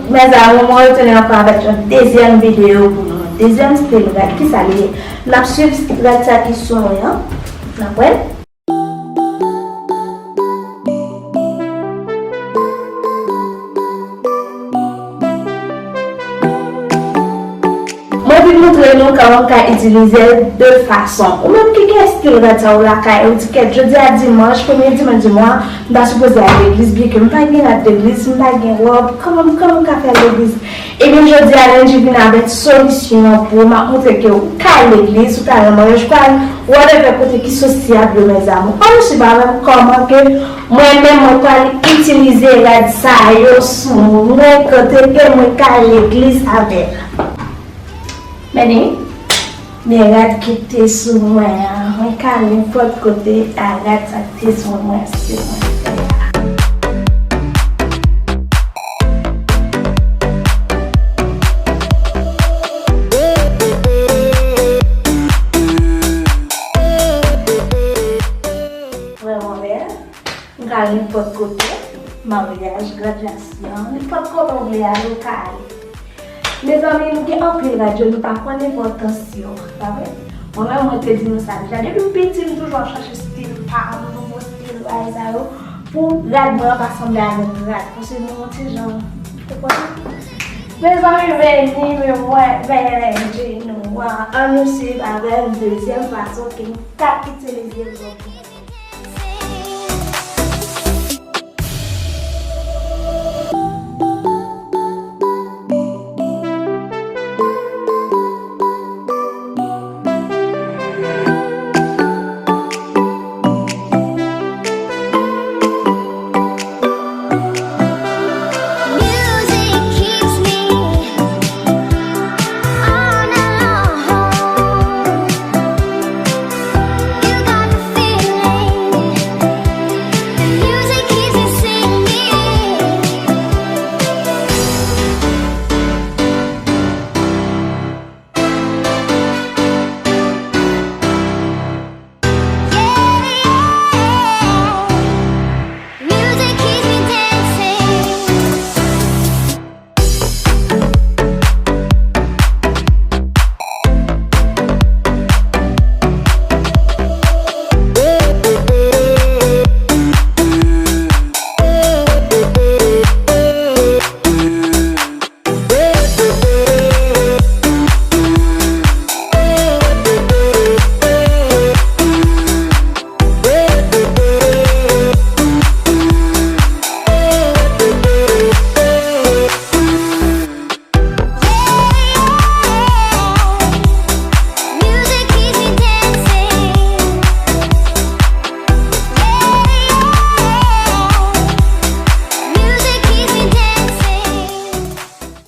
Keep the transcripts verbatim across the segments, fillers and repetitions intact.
Mes amours, mwen retounen ankò avèk yon dezyèm videyo pou nou. Dezyèm stil rad, kisa li ye? N ap swiv rad sa ki sou mwen an. N ap wè. Mwen vin montre nou kòman w ka itilize l de fason. Ou menm ki gen stil rad sa ou lakay ou di kèt, jodi a dimanch, premye dimanch di mwa, m ta sipoze al legliz, byenke m pa gen rad legliz, m pa gen wòb, kòman, kòman m ka fè al legliz? Ebyen, jodi a, Landji vin avèk solisyon an pou ou. M ap montre ke ou ka al legliz, ou ka al nan maryaj, ou ka al whatever kote ki sosyab yo, mes amours. Ann swiv avè m kòman ke mwen menm mwen pral itilize rad sa yo sou mwen kote ke mwen ka al legliz avè l. Men, men rad ki te sou mwen an, mwen ka al nenpòt kote a rad sa ki te sou mwen, se mwen fè a. Vrèman bèl. M ka al nenpòt kote, maryaj, gradyasyon, nenpòt kote w vle ale, ou ka ale. Mezanmi, nou gen anpil rad yo, nou pa konn enpòtans yo, pa vre? Mwen menm, mwen te di nou sa deja. Depi m piti, m toujou ap chache stil pa m, nouvo stil, bagay sa yo, pou rad mwen an pa sanble a lòt rad. Paske nou yon ti jan, ou konprann? Mezanmi, vini, men mwen, vini, nou, ann nou swiv avè m dezyèm fason ke nou ka itilize ròb nou.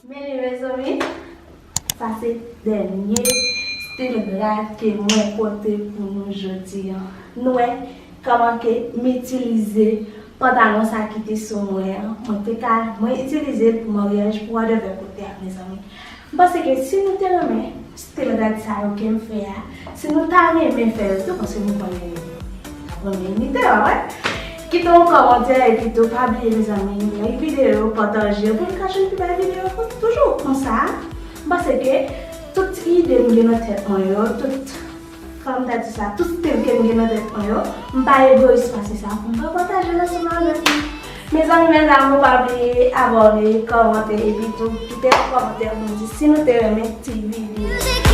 Men li, mezanmi, sa se dènye stil rad ke mwen pote pou nou jodi a. Nou wè kòman ke m itilize pantalon sa ki te sou mwen an. Mwen te ka, mwen itilize l pou maryaj, pou whatever kote a, mezanmi. M panse ke si nou te renmen stil rad sa yo ke m fè a, si nou ta renmen fè yo tou, paske nou konnen nou renmen imite yo, wè. Kite yon kòmantè, epi tou pa bliye, mezanmi, like videyo, pataje, pou n ka jwenn pi bèl videyo toujou konsa. M panse ke tout ide m gen nan tèt mwen yo, tout, kòm m ta di sa, tout stil ke m gen nan tèt mwen yo, m pa egoyis pase sa pou m pa pataje l ansanm avèk nou. Mezanmi, mes amours, pa bliye abòne, kòmante, epi tou kite yon kòmantè pou m di si nou te renmen ti videyo.